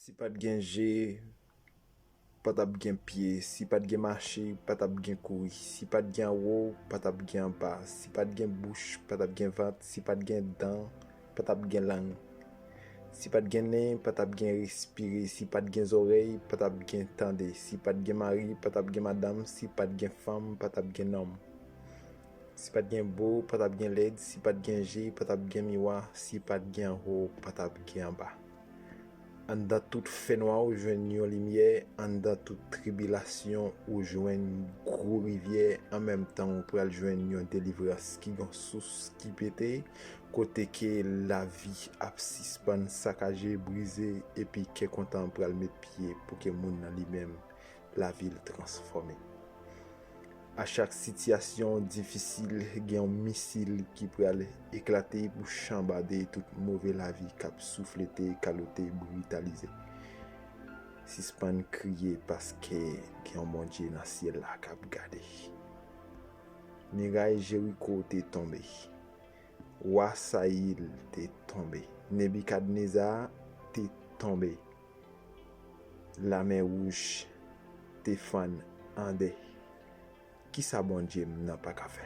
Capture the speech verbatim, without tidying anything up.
Si pa t gen je, pa t ap gen pye. Si pa t gen mache, pa t ap gen kouri. Si pa t gen anwo, pa t ap gen anba. Si pa t gen bouch, pa t ap gen vant. Si pa t gen dan, pa t ap gen lang. Si pa t gen nen, pa t ap gen respire. Si pa t gen zòrèy, pa t ap gen tande. Si pa t gen mari, pa t ap gen madanm. Si pa t gen fanm, pa t ap gen nonm. Si pa t gen bo, pa t ap gen lèd. Si pa t gen je, pa t ap gen miwa. Si pa t gen anwo, pa t ap gen anba. Anndan tout fènwa ou jwenn yon limyè, anndan tout tribilasyon ou jwenn gwo rivyè, an menm tan ou pral jwenn yon delivrans ki gon sous ki pete, kote ke lavi ap sispann sakaje, brize, epi kè kontan pral met pye pou ke moun nan li menm lavi l transfòme. A chak sitiyasyon difisil, gen yon misil ki pral eklate pou chanbade tout move lavi k ap souflete, kalote, britalize. Sispann kriye paske gen yon Bondye nan syèl la k ap gade. Miray Jeriko te tonbe. Wa Sayil te tonbe. Nebikadneza te tonbe. Lamè Wouj te fann an de. Kisa Bondye m nan pa ka fè?